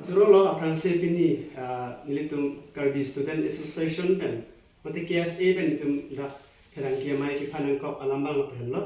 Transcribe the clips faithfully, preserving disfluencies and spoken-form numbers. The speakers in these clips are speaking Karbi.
Rolo aphrangsi pini, ah, nelitum Karbi Student Association pen, mate K S A pen itum dak pherangke amei kephan nangkok alam abang lapu henlo.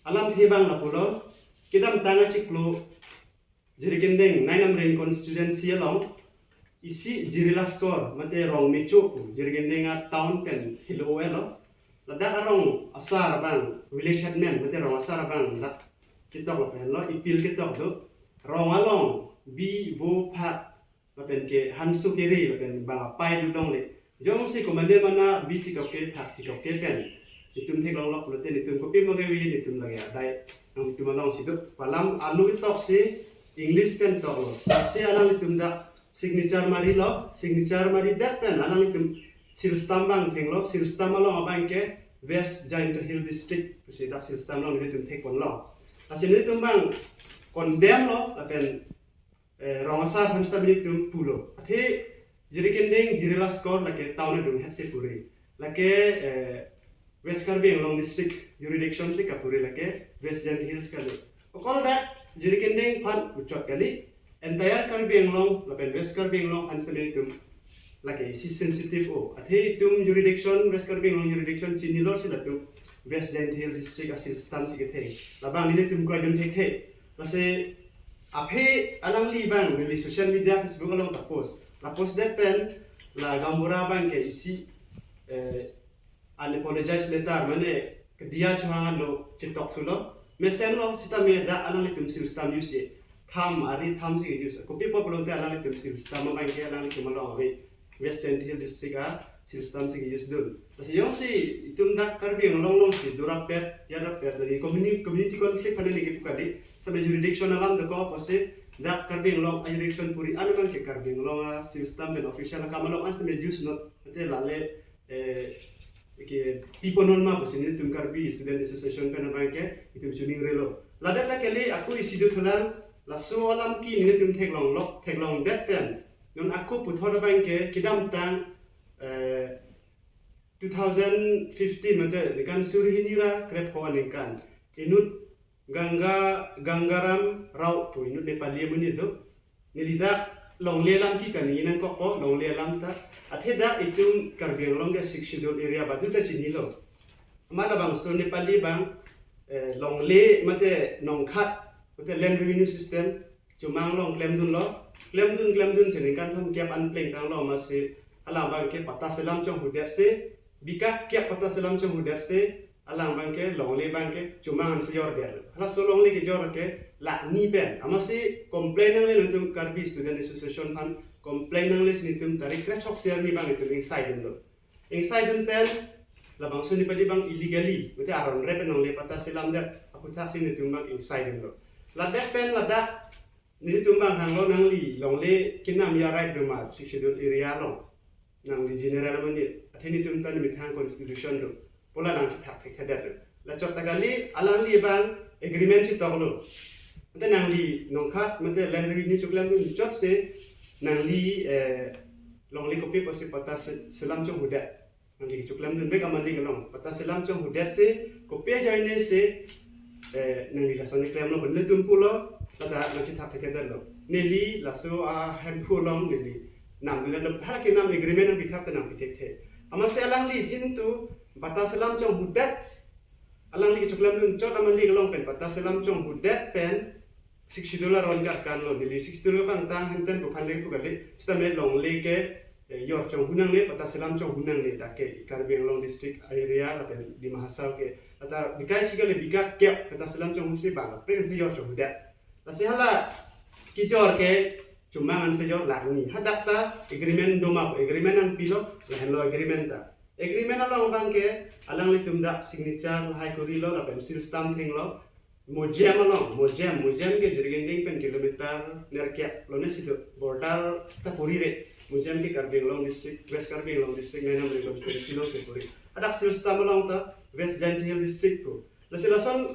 Alamthe abang lapulo, kedamtang achiklo Jirikindeng nine Amreng constituency along isi Jirila Skor, mate Rongmecho pu, Jirikindeng atown pen helo-elo. Ladak arong asar abang, village headman, mate rong asar abang dak ketok lapu henlo, ipil ketok do. Rong along bi, vo, phak, lapen ke hanso kere, lapen bang apai do longle. Jongsi komatne mana bi chekok ke, phak chekok ke pen itum theklonglok pulote itum kopi ma kave, itum lake adai nangtum alongsi do. Pu alam alu tok si English pen toklo. Dak si alanglitum dak signature marilo, signature mari det pen alanglitum seal stamp abang thenglo, seal stamp along abang ke West Jaintia Hill District pusi dak seal stamp along nelitum thekponlo. Lasi nelitum abang condemn lo, lapen, eh, rong asar aphan seta nelitum pulo. Athe Jirikindeng, Jirila Skor lake town adung het si puri. Lake, eh, West Karbi Anglong District jurisdiction si kapuri, lake West Jaintia Hills kali. Okol dak Jirikindeng aphan puchot kali, entire Karbi Anglong lapen West Karbi Anglong aphan seta nelitum lake isi sensitive o. Athe itum jurisdiction, West Karbi Anglong jurisdiction chinilo si latum West Jaintia Hill District a seal stamp si ketheng. Labang nelitum kroidun thekthe. Lasi aphi alangli abang neli social media, Facebook along ta post. La post det pen la gaonbura abang ke isi, eh, unapologized letter, mane kedia chohang alo chetok thulo. Mesenlo, sitame dak alanglitum seal stamp use ye. Tham, ari tham si use. Kopi apot pulote alanglitum seal stamp abang ke alanglitum along ave, West Jaintia Hill District a seal stamp si use dun. Lasi jongsi itum dak Karbi Anglong alongsi dorap pet, yarap pet, dari community, community conflict aphan neli kepu kali. Seta jurisdiction alam dokok pusi dak Karbi Anglong a jurisdiction puri, anke abang ke Karbi Anglong a seal stamp pen official akam along an seta use not. Ate lale, eh, ke pipo non ma pusi nelitum Karbi Student Association pen abang ke itum chuning relo. Ladak ta kali, ako isi do thulang, laso alam ke nelitum theklonglok, theklong det pen non ako puthot abang ke kedamtang, eh, two thousand fifteen, mate ningkan suri hini ra krepho aningkan, inut Ganga, Gangaram Rao pu inut Nepali amonit do. Neli dak longle alam kita neli nangkokpo, longle alam ta. Athe dak itum Karbi Anglong ke Sixth Schedule area baduta chinilo. Amat labangso Nepali abang, eh, longle mate nongkhat, mate land revenue system chomang along klemdunlo. Klemdun, klemdun si ningkan thomkep an plengtanglo, amatsi alang abang ke patta selam chonghudet si, bikak kep patta selam chonghudet si, alang abang ke longle abang ke chomang ansi jordetlo. Halaso longle kejor ke lakh ni pen. Amatsi complain nangle nelitum Karbi Student Association aphan, complain nangle si nelitum tarik kre-throksi arni abang nelitum ingsaidunlo. Ingsaidun pen labangso Nepali abang illegally, mate aron rep pen longle patta selamdet aphuthak si nelitum abang ingsaidunlo. Ladak pen ladak nelitum abang hanglo, nangli longle kenam a right doma Sixth Schedule area along? Nangli general amonit, athe nelitum ta nemethang constitution do pu la nangchethak thekthedet do. Lachot ta kali, alangli abang agreement chetoklo. Mate nangli nongkhat, mate land revenue choklemdun chot si nangli, eh, longle kopi apotsi patta se-, selam chonghudet. Nangli choklemdun bek amalik along patta selam chonghudet si, kopi ajoine si, eh, nangli lason klemlo pu nelitum pulo, lata nangchethak thekthedetlo. Neli laso a Hemphu along neli namdunlo, hala kenam agreement nangpithak ta nangpithekthe. Amatsi alangli jin tu patta selam chonghudet, alangli kechoklemdun chot amalik along pen patta selam chonghudet pen Sixth Schedule aron ke arkanlo, neli Sixth Schedule kapangtang henten pu aphan le pu kali, sitame longle ke, eh, jor chonghu nangne, patta selam chonghu nangne, dak ke Karbi Anglong district area lapen Dima Hasao ke. Ata bikai si kali, bikak kep patta selam chonghu si bang, pre si jor chonghudet. Lasi hala kejor ke chomang ansi jor lakh ni. Hadak ta agreement doma pu, agreement nangpilo, lahenlo agreement ta. Agreement along abang ke alanglitum dak signature lahai korilo lapen seal stamp thenglo. Mojem along, Mojem, Mojem ke Jirikindeng pen kilometer nerkep lone si do, border ta puri re. Mojem ke Karbi Anglong district, West Karbi Anglong district, nine Amreng constituency along si puri. Hadak seal stamp along ta West Jaintia Hill district pu. Lasi lason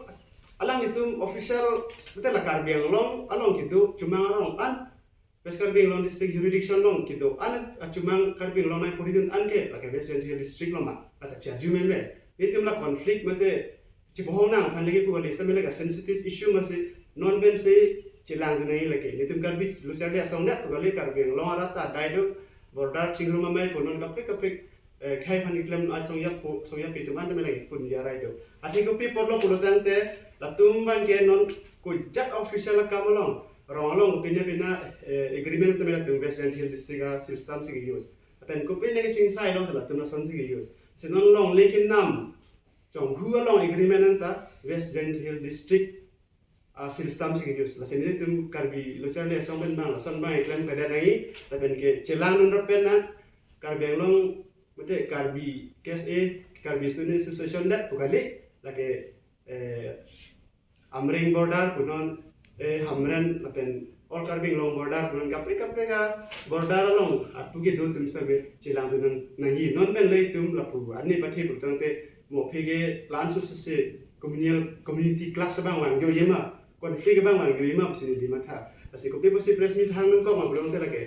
alanglitum official, mate la Karbi Anglong along kedo chomang arong an, West Karbi Anglong district jurisdiction along kedo an, achomang Karbi Anglong nangpuridun an ke lake West Jaintia Hill district lo ma, lata chaju menme. Nelitum la conflict mate chibohong nang aphan lagi pu kali, sitame lake sensitive issue amatsi non pensi chelang dunai lake. Netum Karbi lo charli asong det pu kali, Karbi Anglong arat ta adai do, border chingrum amei pu non kaprek kaprek, eh, khei aphan keklem asong ya pu, song ya pi atum an tame lake pun ya rai do. Athe kopi apotlo pulo tangte, latum abang ke non kojak official akam along, rong along kopine pina, eh, agreement tame latum West Jaintia Hills District a-sil stamp si ke-use. Lapen kopine ke chingsai along latum lason si ke-use. Si non longle kenam Chonghu along agreement anta West Jaintia Hills District a-sil stamp si ke-use. Lasi netum Karbi lo charli asong pen abang lason abang keklem klemkledet nangji, lapen ke chelang dun rap pen na Karbi Anglong, mate Karbi K S A, Karbi Student Association det pu kali, lake, eh, Amreng border pu non, eh, Hamren lapen All Karbi Anglong border pu non kaprek kaprek a-border along atu kedo atum sitame chelang dun nang, nangji. Non pen le itum lapu ani pathe pu tangte mo aphi ke la-an so sese communal, community clash abang vangjo jema, conflict abang vangjo jema pusi neli matha. Lasi kopi pusi press meet hang nangkok ma pulo tangte lake,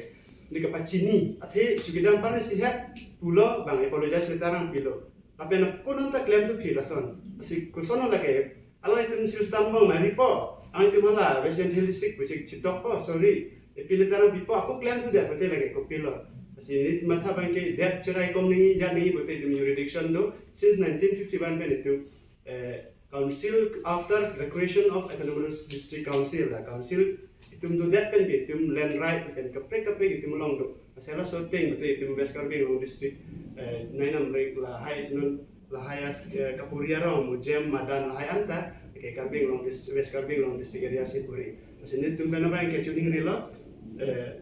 ne kapachini, athe chowkidar aphan si het pulo, bang apologize le ta nangpilo. Lapen ako non ta klem tu phi lason. Lasi koson lake, alanglitum sil stamp abang mari po, alanglitum hala West Jaintia Hills District pu chik chitok po, sorry, appeal letter nangpi po, ako klem thudet pute lake kopilo. Lasi neli matha abang ke det cherai kom nangji, jat nangji pute itum jurisdiction do, since nineteen fifty-one pen itum, eh, Council after the creation of Autonomous District Council, la council itum dodet pen ke itum land right pen kaprek kaprek itum along do. Asai laso ateng pute itum West Karbi Anglong District, eh, nai namrek lahai non lahai as, eh, kapuri arong, Mujem, Madan lahai anta ke Karbi Anglong Dist-, West Karbi Anglong District area si puri. Lasi netum pen abang ke chuning rilo, eh,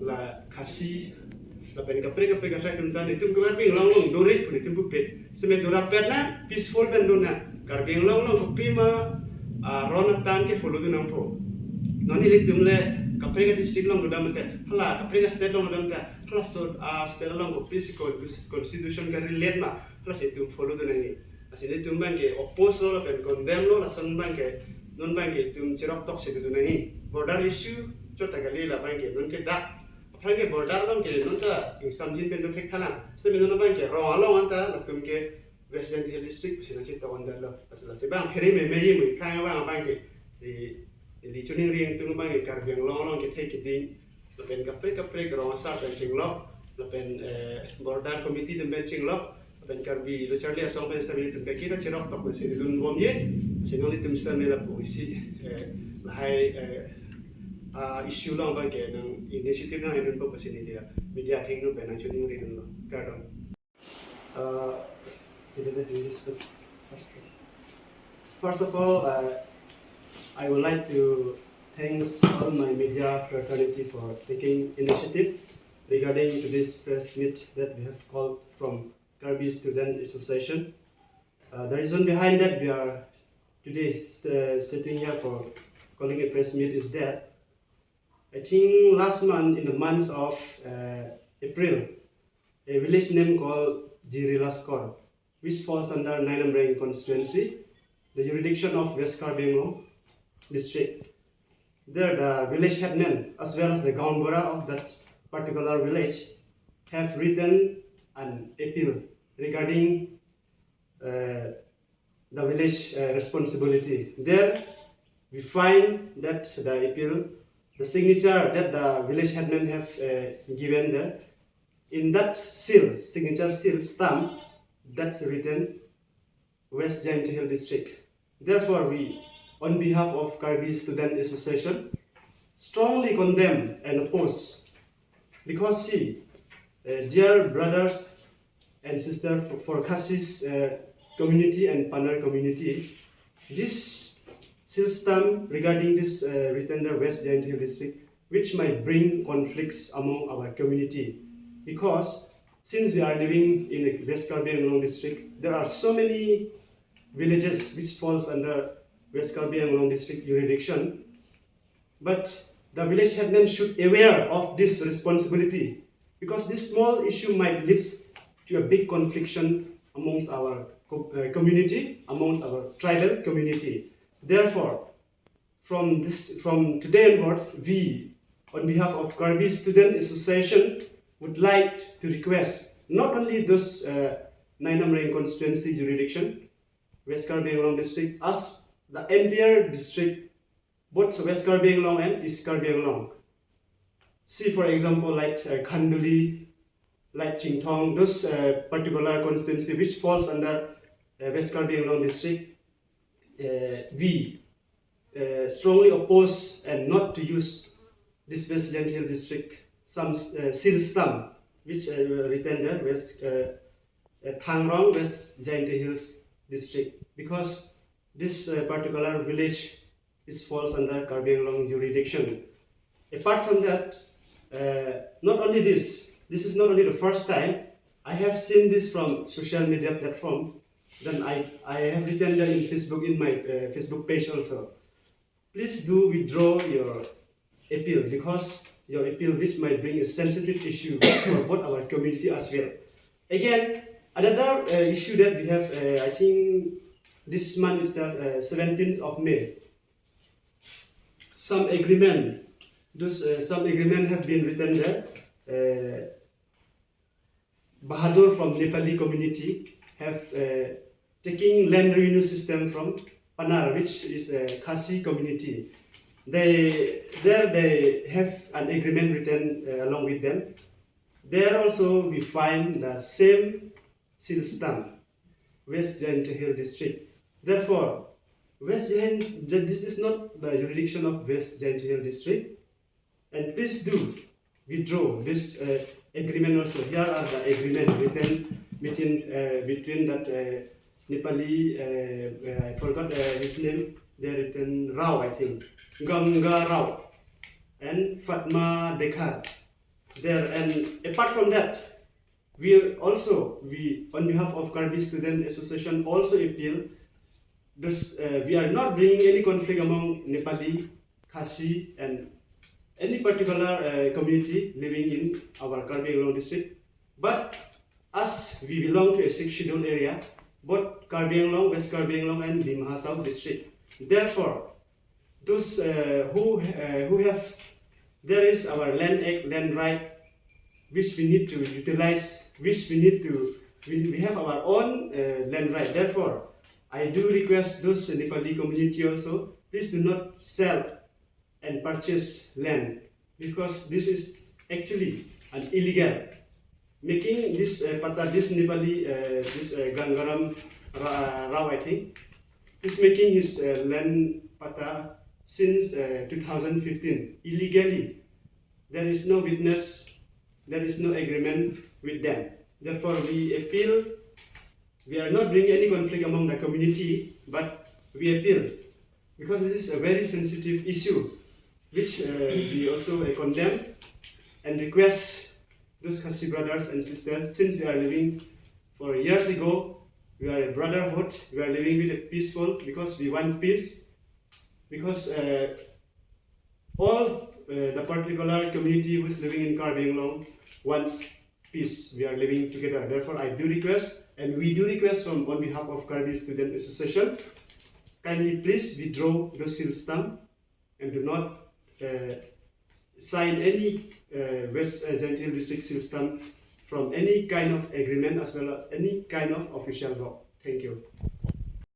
la Khasi lapen kaprek kaprek kaprek atum ta netum ke Karbi Anglong along dore pu netum pupe. Seme dora pet na peaceful pen dona. Karbi Anglong along kopima, ah, ron atang ke follow dun nangpo. Non ilitum le kaprek a-district along dodam te, hala kaprek a-state along dodam te, halaso a-state along kopisi ko constitution ke relate ma, hala si itum follow dun nangji. Lasi netum abang ke oppose lo lapen condemn lo, lason abang ke non abang ke itum chirok tok si dun nangji. Border issue chot ta kali, la abang ke non ke dak aphrang ke border along ke non ta ingsamjin pen do thek thalang. Sitame non abang ke rong along anta latum ke West Jaintia Hills District si nangchitok-an detlo. Lasi, lasi abang phere meme ji mu aphrang abang, abang ke si neli chuning ri nangtum abang ke Karbi Anglong along kethe keding lapen kaprek kaprek rong asar pen chinglok lapen, eh, border committee atum pen chinglok lapen Karbi lo charli asong pen sitame netum ke kita chirok tok si dun bomji. Si non netum sitame lapu isi, eh, lahai, eh, ah, issue along abang ke nang initiative nang-edunpo pusi neli media athengno pen nangchuning ri dunlo. Kardom. Uh, first of all, uh, I would like to thanks all my media fraternity for taking initiative regarding to this press meet that we have called from Karbi Student Association. Uh, the reason behind that we are today st-, sitting here for calling a press meet is that I think last month, in the months of, uh, April, a village name called Jirilaskor, which falls under Nainamreng constituency, the jurisdiction of West Karbi Anglong district. There, the village headman as well as the gaonbura of that particular village have written an appeal regarding, uh, the village, uh, responsibility. There we find that the appeal, the signature that the village headman have, uh, given there, in that seal, signature seal stamp, that's written West Jaintia Hills District. Therefore, we, on behalf of Karbi Student Association, strongly condemn and oppose, because see, uh, dear brothers and sisters for, for Khasis, uh, community and Pnar community, this seal stamp regarding this, uh, written the West Jaintia Hills District, which might bring conflicts among our community, because since we are living in a West Karbi Anglong district, there are so many villages which falls under West Karbi Anglong district jurisdiction. But the village headman should aware of this responsibility, because this small issue might lead to a big confliction amongst our co-, uh, community, amongst our tribal community. Therefore, from this, from today onwards, we, on behalf of Karbi Student Association, would like to request not only those, uh, Nainamreng constituency jurisdiction, West Karbi Anglong district, as the entire district both West Karbi Anglong and East Karbi Anglong. See, for example, like uh, Khanduli, like Chinthong, those uh, particular constituency which falls under uh, West Karbi Anglong district, uh, we uh, strongly oppose and not to use this West Jaintia Hills district some uh, seal stamp which uh, written there, West uh, uh, Thangrong, West Jaintia Hills district, because this uh, particular village is falls under Karbi Anglong jurisdiction. Apart from that, uh, not only this, this is not only the first time. I have seen this from social media platform. Then I, I have written that in Facebook, in my uh, Facebook page also. Please do withdraw your appeal, because your appeal which might bring a sensitive issue for both our community as well. Again, another uh, issue that we have, uh, I think this month itself, uh, seventeenth of May, some agreement, those uh, some agreement have been written there. Uh, Bahadur from Nepali community have uh, taking land revenue system from Panar, which is a Khasi community. They there they have an agreement written uh, along with them. There also we find the same seal stamp, West Jaintia Hill district. Therefore, West Jain, this is not the jurisdiction of West Jaintia Hill district. And please do withdraw this uh, agreement also. Here are the agreement written between uh, between that uh, Nepali. Uh, uh, I forgot uh, his name. They written Rao, I think, Ganga Rao and Fatma Dkhar. There, and apart from that, we also, we on behalf of Karbi Student Association also appeal this, uh, we are not bringing any conflict among Nepali, Khasi, and any particular uh, community living in our Karbi Anglong district. But as we belong to a sixth schedule area, both Karbi Anglong, West Karbi Anglong, and Dima Hasao district. Therefore, those uh, who uh, who have, there is our land act, land right, which we need to utilize, which we need to, we, we have our own uh, land right. Therefore, I do request those Nepali community also, please do not sell and purchase land, because this is actually an illegal. Making this uh, patta, this Nepali, uh, this uh, Gangaram Ra- Rao, I think, is making his uh, land patta since uh, two thousand fifteen illegally. There is no witness, there is no agreement with them. Therefore, we appeal. We are not bringing any conflict among the community, but we appeal, because this is a very sensitive issue, which uh, we also uh, condemn and request those Khasi brothers and sisters, since we are living for years ago, we are a brotherhood, we are living with a peaceful, because we want peace, because uh, all uh, the particular community who is living in Karbi Anglong wants peace. We are living together. Therefore, I do request, and we do request from on behalf of Karbi Student Association, kindly please withdraw the seal stamp and do not uh, sign any uh, West uh, Jaintia Hills District seal stamp from any kind of agreement as well as any kind of official law. Thank you.